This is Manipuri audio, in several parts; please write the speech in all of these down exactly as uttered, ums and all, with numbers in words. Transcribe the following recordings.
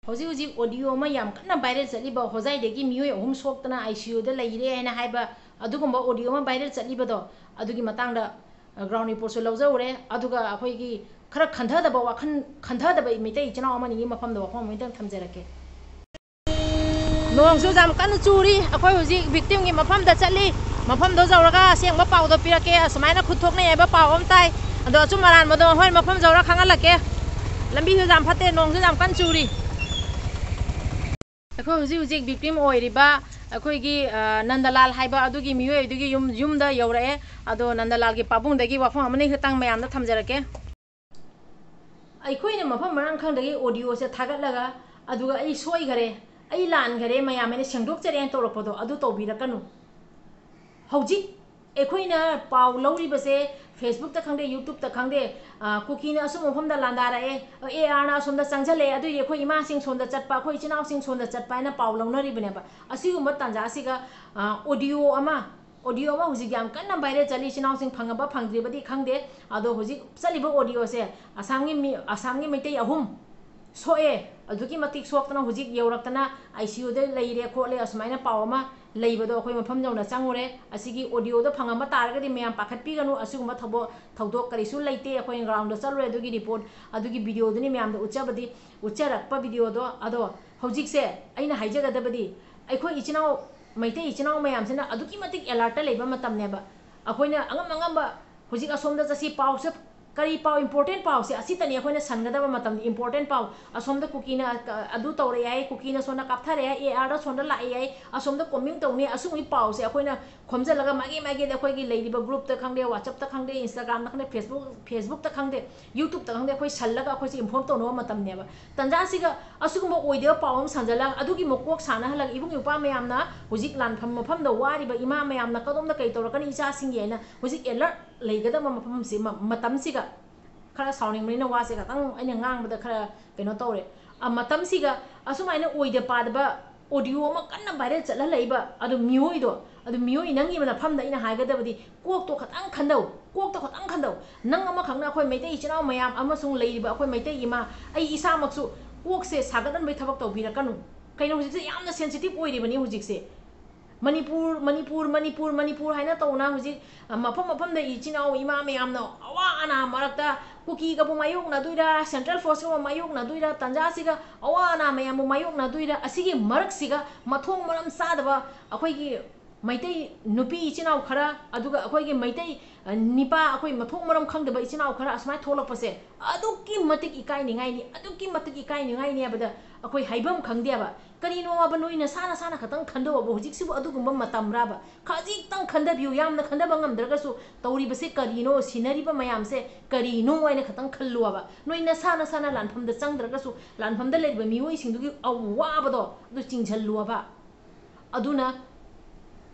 ꯍꯧꯖꯤꯛ ꯍꯧꯖꯤꯛ audio ꯑꯃ ꯌꯥꯝ ꯀꯟꯅ viral ꯆꯠꯂꯤꯕ, ꯍꯣꯖꯥꯏꯗꯒꯤ ꯃꯤꯑꯣꯏ ꯑꯍꯨꯝ ꯁꯣꯛꯇꯅ ICUꯗ ꯂꯩꯔꯦ ꯍꯥꯏꯅ ꯍꯥꯏꯕ ꯑꯗꯨꯒꯨꯝꯕ audio ꯑꯃ viral ꯆꯠꯂꯤꯕꯗꯣ, ꯑꯗꯨꯒꯤ ꯃꯇꯥꯡꯗ ground reportꯁꯨ ꯂꯧꯖꯍꯧꯔꯦ꯫ ꯑꯗꯨꯒ ꯑꯩꯈꯣꯏꯒꯤ ꯈꯔ ꯈꯟꯊꯗꯕ ꯋꯥꯈꯜ, ꯈꯟꯊꯗꯕ ꯃꯩꯇꯩ ꯏꯆꯤꯟ ꯏꯅꯥꯎ ꯑꯃꯅꯤꯒꯤ ꯃꯐꯝꯗ ꯋꯥꯐꯝ ꯑꯃꯇꯪ ꯊꯝꯖꯔꯛꯀꯦ꯫ ꯅꯣꯡꯁꯨ ꯌꯥꯝ ꯀꯟꯅ ꯆꯨꯔꯤ꯫ ꯑꯩꯈꯣꯏ ꯍꯧꯖꯤꯛ victimꯒꯤ ꯃꯐꯝꯗ ꯆꯠꯂꯤ꯫ ꯃꯐꯝꯗꯣ ꯌꯧꯔꯒ ꯑꯁꯦꯡꯕ ꯄꯥꯎꯗꯣ ꯄꯤꯔꯛꯀꯦ꯫ ꯑꯁꯨꯃꯥꯏꯅ ꯈꯨꯠ ꯊꯣꯛꯅꯩ ꯍꯥꯏꯕ ꯄꯥꯎ ꯑꯃ ꯇꯥꯏ꯫ ꯑꯗꯣ ꯑꯆꯨꯝ ꯑꯔꯥꯟꯕꯗꯣ ꯍꯣꯔꯦꯟ ꯃꯐꯝ ꯌꯧꯔ ꯈꯪꯍꯜꯂꯛꯀꯦ꯫ ꯂꯝꯕꯤꯁꯨ ꯌꯥꯝ ꯐꯠꯇꯦ, ꯅꯣꯡꯁꯨ ꯌꯥꯝ ꯀꯟꯅ ꯆꯨꯔꯤ꯫ ꯑꯩꯈꯣꯏ ꯍꯧꯖꯤꯛ ꯍꯧꯖꯤꯛ victim ꯑꯣꯏꯔꯤꯕ ꯑꯩꯈꯣꯏꯒꯤ, ꯑ, ꯅꯟꯗꯂꯥꯜ ꯍꯥꯏꯕ ꯑꯗꯨꯒꯤ ꯃꯤꯑꯣꯏ ꯑꯗꯨꯒꯤ ꯌꯨꯝ, ꯌꯨꯝꯗ ꯌꯧꯔꯛꯑꯦ꯫ ꯑꯗꯣ ꯅꯟꯗꯂꯥꯜꯒꯤ ꯄꯥꯕꯨꯡꯗꯒꯤ ꯋꯥꯐꯝ ꯑꯃꯅꯤ ꯈꯛꯇꯪ ꯃꯌꯥꯝꯗ ꯊꯝꯖꯔꯛꯀꯦ꯫ ꯑꯩꯈꯣꯏꯅ ꯃꯐꯝ ꯃꯔꯥꯡ ꯈꯪꯗꯒꯤ audioꯁꯦ ꯊꯥꯒꯠꯂꯒ, ꯑꯗꯨꯒ "ꯑꯩ ꯁꯣꯏꯈꯔꯦ, ꯑꯩ ꯂꯥꯟꯈꯔꯦ, ꯃꯌꯥꯝ ꯑꯩꯅ ꯁꯦꯡꯗꯣꯛꯆꯔꯦ" ꯍꯥꯏꯅ ꯇꯧꯔꯛꯄꯗꯣ ꯑꯗꯨ ꯇꯧꯕꯤꯔꯛꯀꯅꯨ꯫ ꯍꯧꯖꯤꯛ ꯑꯩꯈꯣꯏꯅ ꯄꯥꯎ ꯂꯧꯔꯤꯕꯁꯦ Facebookꯇ ꯈꯪꯗꯦ, YouTubeꯇ ꯈꯪꯗꯦ, ꯑ, ꯀꯨꯀꯤꯅ ꯑꯁꯨꯝ ꯃꯐꯝꯗ ꯂꯥꯟꯗꯥꯔꯛꯑꯦ, ARꯅ ꯑꯁꯣꯝꯗ ꯆꯪꯁꯤꯜꯂꯛꯑꯦ, ꯑꯗꯨꯏꯗꯤ ꯑꯩꯈꯣꯏ ꯏꯃꯥꯁꯤꯡ ꯁꯣꯝꯗ ꯆꯠꯄ, ꯑꯩꯈꯣꯏ ꯏꯆꯤꯟ ꯏꯅꯥꯎꯁꯤꯡ ꯁꯣꯝꯗ ꯆꯠꯄ ꯍꯥꯏꯅ ꯄꯥꯎ ꯂꯧꯅꯔꯤꯕꯅꯦꯕ꯫ ꯑꯁꯤꯒꯨꯝꯕ ꯇꯥꯟꯖꯥꯁꯤꯒ, ꯑ, audio ꯑꯃ, audio ꯑꯃ ꯍꯧꯖꯤꯛ ꯌꯥꯝ ꯀꯟꯅ viral ꯆꯠꯂꯤ, ꯏꯆꯤꯟ ꯏꯅꯥꯎꯁꯤꯡ ꯐꯪꯉꯕ ꯐꯪꯗ꯭ꯔꯤꯕꯗꯤ ꯈꯪꯗꯦ, ꯑꯗꯣ ꯍꯧꯖꯤꯛ ꯆꯠꯂꯤꯕ audioꯁꯦ ꯑꯁꯥꯝꯒꯤ ꯃꯤ, ꯑꯁꯥꯝꯒꯤ ꯃꯩꯇꯩ ꯑꯍꯨꯝ ꯁꯣꯛꯑꯦ, ꯑꯗꯨꯛꯀꯤ ꯃꯇꯤꯛ ꯁꯣꯛꯇꯅ ꯍꯧꯖꯤꯛ ꯌꯧꯔꯛꯇꯅ ICUꯗ ꯂꯩꯔꯦ ꯈꯣꯠꯂꯦ ꯑꯁꯨꯃꯥꯏꯅ ꯄꯥꯎ ꯑꯃ ꯂꯩꯕꯗꯣ ꯑꯩꯈꯣꯏ ꯃꯐꯝ ꯌꯧꯅ ꯆꯪꯉꯨꯔꯦ꯫ ꯑꯁꯤꯒꯤ audioꯗ ꯐꯪꯉꯝꯕ ꯇꯥꯔꯒꯗꯤ ꯃꯌꯥꯝ ꯄꯥꯈꯠꯄꯤꯒꯅꯨ, ꯑꯁꯤꯒꯨꯝꯕ ꯊꯧꯗꯣꯛ, ꯊꯧꯗꯣꯛ ꯀꯔꯤꯁꯨ ꯂꯩꯇꯦ꯫ ꯑꯩꯈꯣꯏꯅ groundꯗ ꯆꯠꯂꯨꯔꯦ, ꯑꯗꯨꯒꯤ report, ꯑꯗꯨꯒꯤ videoꯗꯨꯅꯤ ꯃꯌꯥꯝꯗ ꯎꯠꯆꯕꯗꯤ, ꯎꯠꯆꯔꯛꯄ videoꯗꯣ꯫ ꯑꯗꯣ ꯍꯧꯖꯤꯛꯁꯦ ꯑꯩꯅ ꯍꯥꯏꯖꯒꯗꯕꯗꯤ, ꯑꯩꯈꯣꯏ ꯏꯆꯤꯟ ꯏꯅꯥꯎ, ꯃꯩꯇꯩ ꯏꯆꯤꯟ ꯏꯅꯥꯎ ꯃꯌꯥꯝꯁꯤꯅ ꯑꯗꯨꯛꯀꯤ ꯃꯇꯤꯛ alertꯇ ꯂꯩꯕ ꯃꯇꯝꯅꯦꯕ꯫ ꯑꯩꯈꯣꯏꯅ ꯑꯉꯝ ꯑꯉꯝꯕ ꯍꯧꯖꯤꯛ ꯑꯁꯣꯝꯗ ꯆꯠꯁꯤ, ꯄꯥꯎꯁꯦ ꯀꯔꯤ ꯄꯥꯎ, important ꯄꯥꯎꯁꯦ ꯑꯁꯤꯇꯅꯤ ꯑꯩꯈꯣꯏꯅ ꯁꯟꯒꯗꯕ ꯃꯇꯝꯗꯤ꯫ Important ꯄꯥꯎ, ꯑꯁꯣꯝꯗ ꯀꯨꯀꯤꯅ, ꯑ, ꯑꯗꯨ ꯇꯧꯔꯦ ꯍꯥꯏ, ꯀꯨꯀꯤꯅ ꯁꯣꯝꯗ ꯀꯥꯞꯊꯔꯦ ꯍꯥꯏ, ARꯗ ꯁꯣꯝꯗ ꯂꯥꯛꯑꯦ ꯍꯥꯏ, ꯑꯁꯣꯝꯗ combing ꯇꯧꯅꯤ, ꯑꯁꯤꯒꯨꯝꯕꯒꯤ ꯄꯥꯎꯁꯦ ꯑꯩꯈꯣꯏꯅ ꯈꯣꯝꯖꯤꯜꯂꯒ ꯃꯥꯒꯤ ꯃꯥꯒꯤꯗ ꯑꯩꯈꯣꯏꯒꯤ ꯂꯩꯔꯤꯕ groupꯇ ꯈꯪꯗꯦ, WhatsAppꯇ ꯈꯪꯗꯦ, Instagramꯗ ꯈꯪꯗꯦ, Facebook, Facebookꯇ ꯈꯪꯗꯦ, YouTubeꯇ ꯈꯪꯗꯦ, ꯑꯩꯈꯣꯏ ꯁꯜꯂꯒ ꯑꯩꯈꯣꯏꯁꯦ inform ꯇꯧꯅꯕ ꯃꯇꯝꯅꯦꯕ꯫ ꯇꯟꯖꯥꯁꯤꯒ ꯑꯁꯤꯒꯨꯝꯕ ꯑꯣꯏꯗꯕ ꯄꯥꯎ ꯑꯃ ꯁꯟꯖꯜꯂꯒ ꯑꯗꯨꯒꯤ ꯃꯀꯣꯛ ꯁꯥꯟꯅꯍꯜꯂꯒ ꯏꯕꯨꯡ ꯏꯄ꯭ꯋꯥ ꯃꯌꯥꯝꯅ ꯍꯧꯖꯤꯛ ꯂꯥꯟꯐꯝ ꯃꯐꯝꯗ ꯋꯥꯔꯤꯕ ꯏꯃꯥ ꯃꯌꯥꯝꯅ ꯀꯗꯣꯝꯗ ꯀꯩ ꯇꯧꯔꯛꯀꯅꯤ ꯏꯆꯥꯁꯤꯡꯒꯤ ꯍꯥꯏꯅ ꯍꯧꯖꯤꯛ alert ꯂꯩꯒꯗꯕ ꯃꯐꯝꯁꯤ, ꯃ-, ꯃꯇꯝꯁꯤꯒ ꯈꯔ ꯁꯥꯎꯅꯤꯡꯕꯅꯤꯅ ꯋꯥꯁꯦ ꯈꯇꯪ ꯑꯩꯅ ꯉꯥꯡꯕꯗ ꯈꯔ ꯀꯩꯅꯣ ꯇꯧꯔꯦ꯫ ꯑ, ꯃꯇꯝꯁꯤꯒ ꯑꯁꯨꯃꯥꯏꯅ ꯑꯣꯏꯗ ꯄꯥꯗꯕ audio ꯑꯃ ꯀꯟꯅ viral ꯆꯠꯍꯜꯂꯛꯏꯕ ꯑꯗꯨ ꯃꯤꯑꯣꯏꯗꯣ, ꯑꯗꯨ ꯃꯤꯑꯣꯏ ꯅꯪꯒꯤ ꯃꯐꯝꯗ ꯑꯩꯅ ꯍꯥꯏꯒꯗꯕꯗꯤ ꯀꯣꯛꯇꯣ ꯈꯇꯪ ꯈꯟꯗꯧ, ꯀꯣꯛꯇꯣ ꯈꯇꯪ ꯈꯟꯗꯧ꯫ ꯅꯪ ꯑꯃꯈꯛꯅ ꯑꯩꯈꯣꯏ ꯃꯩꯇꯩ ꯏꯆꯤꯟ ꯏꯅꯥꯎ ꯃꯌꯥꯝ ꯑꯃꯁꯨꯡ ꯂꯩꯔꯤꯕ ꯑꯩꯈꯣꯏ ꯃꯩꯇꯩ ꯏꯃꯥ, ꯑꯩ ꯏꯁꯥꯃꯛꯁꯨ ꯀꯣꯛꯁꯦ ꯁꯥꯒꯠꯍꯟꯕꯩ ꯊꯕꯛ ꯇꯧꯕꯤꯔꯛꯀꯅꯨ꯫ ꯀꯩꯅꯣ, ꯍꯧꯖꯤꯛꯁꯦ ꯌꯥꯝꯅ sensitive ꯑꯣꯏꯔꯤꯕꯅꯤ ꯍꯧꯖꯤꯛꯁꯦ꯫ ꯃꯅꯤꯄꯨꯔ, ꯃꯅꯤꯄꯨꯔ, ꯃꯅꯤꯄꯨꯔ, ꯃꯅꯤꯄꯨꯔ ꯍꯥꯏꯅ ꯇꯧꯅ ꯍꯧꯖꯤꯛ, ꯑ, ꯃꯐꯝ ꯃꯐꯝꯗ ꯏꯆꯤꯟ ꯏꯅꯥꯎ ꯏꯃꯥ ꯃꯌꯥꯝꯅ ꯑꯋꯥ ꯑꯅꯥ ꯃꯔꯛꯇ ꯀꯨꯀꯤꯒꯕꯨ ꯃꯥꯌꯣꯛꯅꯗꯣꯏꯔꯥ, central forceꯀꯕꯨ ꯃꯥꯌꯣꯛꯅꯗꯣꯏꯔꯥ, ꯇꯟꯖꯥꯁꯤꯒ ꯑꯋꯥ ꯑꯅꯥ ꯃꯌꯥꯝꯕꯨ ꯃꯥꯌꯣꯛꯅꯗꯣꯏꯔꯥ, ꯑꯁꯤꯒꯤ ꯃꯔꯛꯁꯤꯒ ꯃꯊꯣꯡ ꯃꯔꯝ ꯆꯥꯗꯕ ꯑꯩꯈꯣꯏꯒꯤ ꯃꯩꯇꯩ ꯅꯨꯄꯤ ꯏꯆꯤꯟ ꯏꯅꯥꯎ ꯈꯔ, ꯑꯗꯨꯒ ꯑꯩꯈꯣꯏꯒꯤ ꯃꯩꯇꯩ, ꯑ, ꯅꯤꯄꯥ, ꯑꯩꯈꯣꯏ ꯃꯊꯣꯡ ꯃꯔꯝ ꯈꯪꯗꯕ ꯏꯆꯤꯟ ꯏꯅꯥꯎ ꯈꯔ ꯑꯁꯨꯃꯥꯏꯅ ꯊꯣꯛꯂꯛꯄꯁꯦ ꯑꯗꯨꯛꯀꯤ ꯃꯇꯤꯛ ꯏꯀꯥꯏꯅꯤꯡꯉꯥꯏꯅꯤ, ꯑꯗꯨꯛꯀꯤ ꯃꯇꯤꯛ ꯏꯀꯥꯏꯅꯤꯡꯉꯥꯏꯅꯤ ꯍꯥꯏꯕꯗ ꯑꯩꯈꯣꯏ ꯍꯥꯏꯐꯝ ꯈꯪꯗꯦꯕ꯫ ꯀꯔꯤꯅꯣ ꯍꯥꯏꯕ, ꯅꯣꯏ ꯅꯁꯥ ꯅꯁꯥꯅ ꯈꯛꯇꯪ ꯈꯟꯗꯧꯕ, ꯍꯧꯖꯤꯛꯁꯤꯕꯨ ꯑꯗꯨꯒꯨꯝꯕ ꯃꯇꯝꯔꯕ? ꯈꯖꯤꯛꯇꯪ ꯈꯟꯊꯕꯤꯌꯨ, ꯌꯥꯝꯅ ꯈꯟꯊꯕ ꯉꯝꯗ꯭ꯔꯒꯁꯨ ꯇꯧꯔꯤꯕꯁꯦ ꯀꯔꯤꯅꯣ, ꯁꯤꯟꯅꯔꯤꯕ ꯃꯌꯥꯝꯁꯦ ꯀꯔꯤꯅꯣ ꯍꯥꯏꯅ ꯈꯛꯇꯪ ꯈꯜꯂꯨꯕ꯫ ꯅꯣꯏ ꯅꯁꯥ ꯅꯁꯥꯅ ꯂꯥꯟꯐꯝꯗ ꯆꯪꯗ꯭ꯔꯒꯁꯨ ꯂꯥꯟꯐꯝꯗ ꯂꯩꯔꯤꯕ ꯃꯤꯑꯣꯏꯁꯤꯡꯗꯨꯒꯤ ꯑꯋꯥꯕꯗꯣ ꯑꯗꯨ ꯆꯤꯡꯁꯤꯜꯂꯨꯕ꯫ ꯑꯗꯨꯅ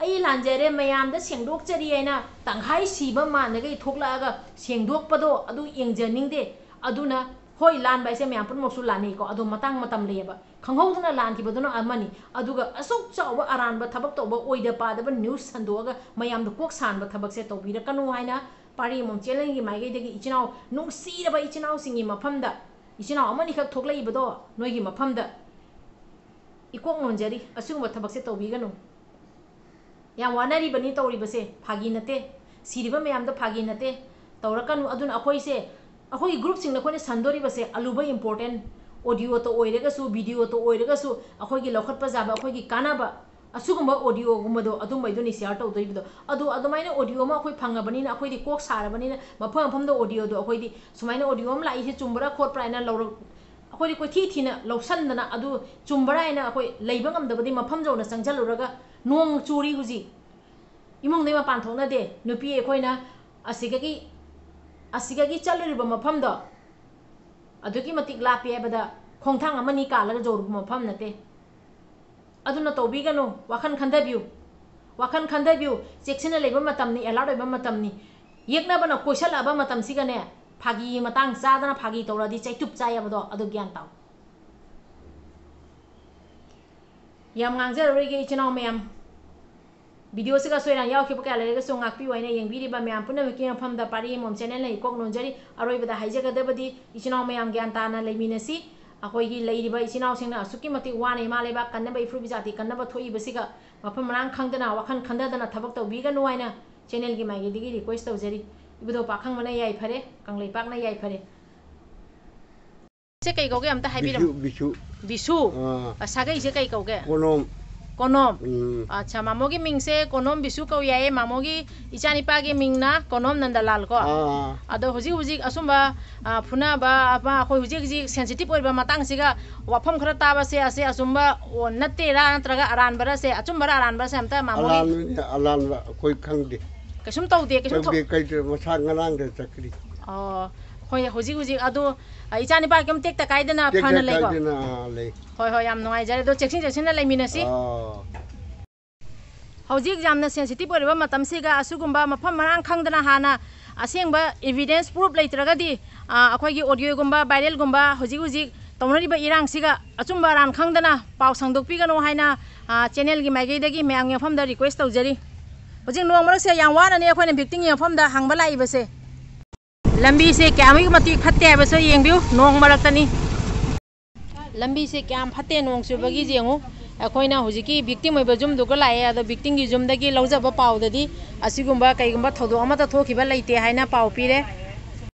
ꯑꯩ ꯂꯥꯟꯖꯔꯦ, ꯃꯌꯥꯝꯗ ꯁꯦꯡꯗꯣꯛꯆꯔꯤ ꯍꯥꯏꯅ ꯇꯪꯈꯥꯏ ꯁꯤꯕ ꯃꯥꯟꯅꯈꯩ ꯊꯣꯛꯂꯛꯑꯒ ꯁꯦꯡꯗꯣꯛꯄꯗꯣ ꯑꯗꯨ ꯌꯦꯡꯖꯅꯤꯡꯗꯦ꯫ ꯑꯗꯨꯅ ꯍꯣꯏ, ꯂꯥꯟꯕ ꯍꯥꯏꯁꯦ ꯃꯌꯥꯝ ꯄꯨꯝꯅꯃꯛꯁꯨ ꯂꯥꯟꯅꯩꯀꯣ, ꯑꯗꯣ ꯃꯇꯥꯡ ꯃꯇꯝ ꯂꯩꯌꯦꯕ꯫ ꯈꯪꯍꯧꯗꯅ ꯂꯥꯟꯈꯤꯕꯗꯨꯅ ꯑꯃꯅꯤ, ꯑꯗꯨꯒ ꯑꯁꯨꯛ ꯆꯥꯎꯕ ꯑꯔꯥꯟꯕ ꯊꯕꯛ ꯇꯧꯕ, ꯑꯣꯏꯗ ꯄꯥꯗꯕ news ꯁꯟꯗꯣꯛꯑꯒ ꯃꯌꯥꯝꯗ ꯀꯣꯛ ꯁꯥꯟꯕ ꯊꯕꯛꯁꯦ ꯇꯧꯕꯤꯔꯛꯀꯅꯨ ꯍꯥꯏꯅ ꯄꯥꯔꯤ ꯃꯣꯝ channelꯒꯤ ꯃꯥꯏꯀꯩꯗꯒꯤ ꯏꯆꯤꯟ ꯏꯅꯥꯎ, ꯅꯨꯡꯁꯤꯔꯕ ꯏꯆꯤꯟ ꯏꯅꯥꯎꯁꯤꯡꯒꯤ ꯃꯐꯝꯗ, ꯏꯆꯤꯟ ꯏꯅꯥꯎ ꯑꯃꯅꯤꯈꯛ ꯊꯣꯛꯂꯛꯏꯕꯗꯣ ꯅꯣꯏꯒꯤ ꯃꯐꯝꯗ ꯏꯀꯣꯛ ꯅꯣꯟꯖꯔꯤ, ꯑꯁꯤꯒꯨꯝꯕ ꯊꯕꯛꯁꯦ ꯇꯧꯕꯤꯒꯅꯨ꯫ ꯌꯥꯝ ꯋꯥꯅꯔꯤꯕꯅꯤ ꯇꯧꯔꯤꯕꯁꯦ, ꯐꯥꯒꯤ ꯅꯠꯇꯦ꯫ ꯁꯤꯔꯤꯕ ꯃꯌꯥꯝꯗꯣ ꯐꯥꯒꯤ ꯅꯠꯇꯦ, ꯇꯧꯔꯛꯀꯅꯨ꯫ ꯑꯗꯨꯅ ꯑꯩꯈꯣꯏꯁꯦ, ꯑꯩꯈꯣꯏꯒꯤ groupꯁꯤꯡꯗ ꯑꯩꯈꯣꯏꯅ ꯁꯟꯗꯣꯔꯤꯕꯁꯦ ꯑꯂꯨꯕ important, audioꯇ ꯑꯣꯏꯔꯒꯁꯨ, videoꯇ ꯑꯣꯏꯔꯒꯁꯨ, ꯑꯩꯈꯣꯏꯒꯤ ꯂꯧꯈꯠꯄ ꯌꯥꯕ, ꯑꯩꯈꯣꯏꯒꯤ ꯀꯥꯟꯅꯕ ꯑꯁꯤꯒꯨꯝꯕ audioꯒꯨꯝꯕꯗꯣ ꯑꯗꯨꯝꯕꯩꯗꯨꯅꯤ share ꯇꯧꯗꯣꯏꯕꯗꯣ꯫ ꯑꯗꯣ ꯑꯗꯨꯃꯥꯏꯅ audio ꯑꯃ ꯑꯩꯈꯣꯏ ꯐꯪꯉꯕꯅꯤꯅ, ꯑꯩꯈꯣꯏꯗꯤ ꯀꯣꯛ ꯁꯥꯔꯕꯅꯤꯅ ꯃꯐꯝ ꯃꯐꯝꯗ audioꯗꯣ ꯑꯩꯈꯣꯏꯗꯤ ꯁꯨꯃꯥꯏꯅ audio ꯑꯃ ꯂꯥꯛꯏꯁꯦ ꯆꯨꯝꯕ꯭ꯔꯥ ꯈꯣꯠꯄ꯭ꯔꯥ ꯍꯥꯏꯅ ꯂꯧꯔꯛ-, ꯑꯩꯈꯣꯏꯗꯤ ꯀꯣꯏꯊꯤ ꯊꯤꯅ ꯂꯧꯁꯟꯗꯅ ꯑꯗꯨ ꯆꯨꯝꯕ꯭ꯔꯥ ꯍꯥꯏꯅ ꯑꯩꯈꯣꯏ ꯂꯩꯕ ꯉꯝꯗꯕꯗꯤ ꯃꯐꯝ ꯌꯧꯅ ꯆꯪꯁꯤꯜꯂꯨꯔꯒ ꯅꯣꯡ ꯆꯨꯔꯤ ꯍꯧꯖꯤꯛ, ꯏꯃꯨꯡꯗꯩ ꯃꯄꯥꯟ ꯊꯣꯛꯅꯗꯦ꯫ ꯅꯨꯄꯤ ꯑꯩꯈꯣꯏꯅ ꯑꯁꯤꯗꯒꯤ, ꯑꯁꯤꯗꯒꯤ ꯆꯠꯂꯨꯔꯤꯕ ꯃꯐꯝꯗꯣ ꯑꯗꯨꯛꯀꯤ ꯃꯇꯤꯛ ꯂꯥꯞꯄꯤ ꯍꯥꯏꯕꯗ ꯈꯣꯡꯊꯥꯡ ꯑꯃꯅꯤ ꯀꯥꯜꯂꯒ ꯌꯧꯔꯨꯕ ꯃꯐꯝ ꯅꯠꯇꯦ꯫ ꯑꯗꯨꯅ ꯇꯧꯕꯤꯒꯅꯨ, ꯋꯥꯈꯜ ꯈꯟꯊꯕꯤꯌꯨ, ꯋꯥꯈꯜ ꯈꯟꯊꯕꯤꯌꯨ꯫ ꯆꯦꯛꯁꯤꯟꯅ ꯂꯩꯕ ꯃꯇꯝꯅꯤ, alert ꯑꯣꯏꯕ ꯃꯇꯝꯅꯤ꯫ ꯌꯦꯛꯅꯕꯅ ꯀꯣꯏꯁꯜꯂꯛꯑꯕ ꯃꯇꯝꯁꯤꯒꯅꯦ, ꯐꯥꯒꯤ ꯃꯇꯥꯡ ꯆꯥꯗꯅ ꯐꯥꯒꯤ ꯇꯧꯔꯗꯤ ꯆꯩꯇꯨꯞ ꯆꯥꯏ ꯍꯥꯏꯕꯗꯣ ꯑꯗꯨ ꯒ꯭ꯌꯥꯟ ꯇꯥꯎ꯫ ꯌꯥꯝ ꯉꯥꯡꯖꯔꯔꯣꯏꯒꯦ ꯏꯆꯤꯟ ꯏꯅꯥꯎ ꯃꯌꯥꯝ, videoꯁꯤꯒ ꯑꯁꯣꯏ ꯑꯔꯥꯟ ꯌꯥꯎꯈꯤꯕ ꯀꯌꯥ ꯂꯩꯔꯒꯁꯨ ꯉꯥꯛꯄꯤꯌꯨ ꯍꯥꯏꯅ ꯌꯦꯡꯕꯤꯔꯤꯕ ꯃꯌꯥꯝ ꯄꯨꯝꯅꯃꯛꯀꯤ ꯃꯐꯝꯗ ꯄꯥꯔꯤ ꯃꯣꯝ channelꯅ ꯏꯀꯣꯛ ꯅꯣꯟꯖꯔꯤ꯫ ꯑꯔꯣꯏꯕꯗ ꯍꯥꯏꯖꯒꯗꯕꯗꯤ ꯏꯆꯤꯟ ꯏꯅꯥꯎ ꯃꯌꯥꯝ ꯒ꯭ꯌꯥꯟ ꯇꯥꯅ ꯂꯩꯃꯤꯟꯅꯁꯤ꯫ ꯑꯩꯈꯣꯏꯒꯤ ꯂꯩꯔꯤꯕ ꯏꯆꯤꯟ ꯏꯅꯥꯎꯁꯤꯡꯅ ꯑꯁꯨꯛꯀꯤ ꯃꯇꯤꯛ ꯋꯥꯅ ꯏꯃꯥ ꯂꯩꯕꯥꯛ ꯀꯟꯅꯕ, ꯏꯐꯨꯔꯨꯞ ꯏꯖꯥꯇꯤ ꯀꯟꯅꯕ ꯊꯣꯛꯏꯕꯁꯤꯒ ꯃꯐꯝ ꯃꯔꯥꯡ ꯈꯪꯗꯅ, ꯋꯥꯈꯜ ꯈꯟꯊꯗꯅ ꯊꯕꯛ ꯇꯧꯕꯤꯒꯅꯨ ꯍꯥꯏꯅ channelꯒꯤ ꯃꯥꯏꯀꯩꯗꯒꯤ request ꯇꯧꯖꯔꯤ꯫ ꯏꯕꯨꯙꯧ ꯄꯥꯈꯪꯕꯅ ꯌꯥꯏꯐꯔꯦ, ꯀꯪꯂꯩꯄꯥꯛꯅ ꯌꯥꯏꯐꯔꯦ꯫ ꯁꯦ ꯀꯩ ꯀꯧꯒꯦ ꯑꯝꯇ ꯍꯥꯏꯕꯤꯔꯝꯃꯨ꯫ ꯕꯤꯁꯨ, ꯕꯤꯁꯨ꯫ ꯕꯤꯁꯨ? ꯑꯥ꯫ ꯑ, ꯁꯥꯒꯩꯁꯦ ꯀꯩ ꯀꯧꯒꯦ? ꯀꯣꯅꯣꯝ꯫ ꯀꯣꯅꯣꯝ? ꯎꯝ꯫ ꯑꯠꯆꯥ, ꯃꯥꯃꯣꯒꯤ ꯃꯤꯡꯁꯦ ꯀꯣꯅꯣꯝ ꯕꯤꯁꯨ ꯀꯧ ꯌꯥꯏꯌꯦ꯫ ꯃꯥꯃꯣꯒꯤ ꯏꯆꯥꯅꯤꯄꯥꯒꯤ ꯃꯤꯡꯅ ꯀꯣꯅꯣꯝ ꯅꯟꯗꯂꯥꯜ ꯀꯣ꯫ ꯑꯥ꯫ ꯑꯗꯣ ꯍꯧꯖꯤꯛ ꯍꯧꯖꯤꯛ ꯑꯁꯨꯝꯕ, ꯑ, ꯐꯨꯅꯕ, ꯑꯃ ꯑꯩꯈꯣꯏ ꯍꯧꯖꯤꯛ ꯍꯧꯖꯤꯛ sensitive ꯑꯣꯏꯕ ꯃꯇꯥꯡꯁꯤꯒ ꯋꯥꯐꯝ ꯈꯔ ꯇꯥꯕꯁꯦ, ꯑꯁꯦ ꯑꯆꯨꯝꯕ ꯑꯣ-, ꯅꯠꯇꯦꯔꯥ ꯅꯠꯇ꯭ꯔꯒ ꯑꯔꯥꯟꯕꯔꯁꯦ, ꯑꯆꯨꯝꯕꯔꯥ ꯑꯔꯥꯟꯕꯔꯁꯦ ꯑꯝꯇ ꯃꯥꯃꯣꯒꯤ ꯑꯔꯥꯟꯕꯅꯤ, ꯑꯔꯥꯟꯕ ꯑꯩꯈꯣꯏ ꯈꯪꯗꯦ꯫ ꯀꯩꯁꯨꯝ ꯇꯧꯗꯦ, ꯀꯩꯁꯨꯝ ꯊꯣꯛ- ꯇꯧꯗꯦ, ꯀꯩ-, ꯃꯁꯥ ꯉꯔꯥꯡꯗ ꯆꯠꯈ꯭ꯔꯤ꯫ ꯑꯣ, ꯍꯣꯏ, ꯍꯧꯖꯤꯛ ꯍꯧꯖꯤꯛ ꯑꯗꯣ, ꯑ, ꯏꯆꯥꯅꯤꯄꯥ ꯀꯩꯝ ꯇꯦꯛꯇ ꯀꯥꯏꯗꯅ ꯇꯦꯛꯇ ꯐꯅ ꯂꯩꯀꯣ? ꯀꯥꯏꯗꯅ, ꯑꯥ, ꯂꯩ꯫ ꯍꯣꯏ, ꯍꯣꯏ, ꯌꯥꯝ ꯅꯨꯡꯉꯥꯏꯖꯔꯦ꯫ ꯑꯗꯣ ꯆꯦꯛꯁꯤꯟ ꯆꯦꯛꯁꯤꯟꯅ ꯂꯩꯃꯤꯟꯅꯁꯤ꯫ ꯑꯥ꯫ ꯍꯧꯖꯤꯛ ꯌꯥꯝꯅ sensitive ꯑꯣꯏꯔꯕ ꯃꯇꯝꯁꯤꯒ ꯑꯁꯤꯒꯨꯝꯕ ꯃꯐꯝ ꯃꯔꯥꯡ ꯈꯪꯗꯅ ꯍꯥꯟꯅ ꯑꯁꯦꯡꯕ evidence proof ꯂꯩꯇ꯭ꯔꯒꯗꯤ, ꯑ, ꯑꯩꯈꯣꯏꯒꯤ audioꯒꯨꯝꯕ, viralꯒꯨꯝꯕ ꯍꯧꯖꯤꯛ ꯍꯧꯖꯤꯛ ꯇꯧꯅꯔꯤꯕ ꯏꯔꯥꯡꯁꯤꯒ ꯑꯆꯨꯝꯕ ꯑꯔꯥꯟ ꯈꯪꯗꯅ ꯄꯥꯎ ꯁꯟꯗꯣꯛꯄꯤꯒꯅꯨ ꯍꯥꯏꯅ, ꯑ, channelꯒꯤ ꯃꯥꯏꯀꯩꯗꯒꯤ ꯃꯌꯥꯝꯒꯤ ꯃꯐꯝꯗ request ꯇꯧꯖꯔꯤ꯫ ꯍꯧꯖꯤꯛ ꯅꯣꯡ ꯃꯔꯛꯁꯦ ꯌꯥꯝ ꯋꯥꯅꯅꯤ ꯑꯩꯈꯣꯏꯅ victimꯒꯤ ꯃꯐꯝꯗ ꯍꯪꯕ ꯂꯥꯛꯏꯕꯁꯦ꯫ ꯂꯝꯕꯤꯁꯦ ꯀꯌꯥꯃꯨꯛ ꯃꯇꯤꯛ ꯐꯠꯇꯦ ꯍꯥꯏꯕꯁꯨ ꯌꯦꯡꯕꯤꯌꯨ, ꯅꯣꯡ ꯃꯔꯛꯇꯅꯤ꯫ ꯂꯝꯕꯤꯁꯦ ꯀꯌꯥꯝ ꯐꯠꯇꯦ ꯅꯣꯡ ꯆꯨꯕꯒꯤ ꯌꯦꯡꯉꯨ꯫ ꯑꯩꯈꯣꯏꯅ ꯍꯧꯖꯤꯛꯀꯤ victim ꯑꯣꯏꯕ ꯌꯨꯝꯗꯨꯒ ꯂꯥꯛꯑꯦ, ꯑꯗꯣ victimꯒꯤ ꯌꯨꯝꯗꯒꯤ ꯂꯧꯖꯕ ꯄꯥꯎꯗꯗꯤ ꯑꯁꯤꯒꯨꯝꯕ ꯀꯩꯒꯨꯝꯕ ꯊꯧꯗꯣꯛ ꯑꯃꯠꯇ ꯊꯣꯛꯈꯤꯕ ꯂꯩꯇꯦ ꯍꯥꯏꯅ ꯄꯥꯎ ꯄꯤꯔꯦ꯫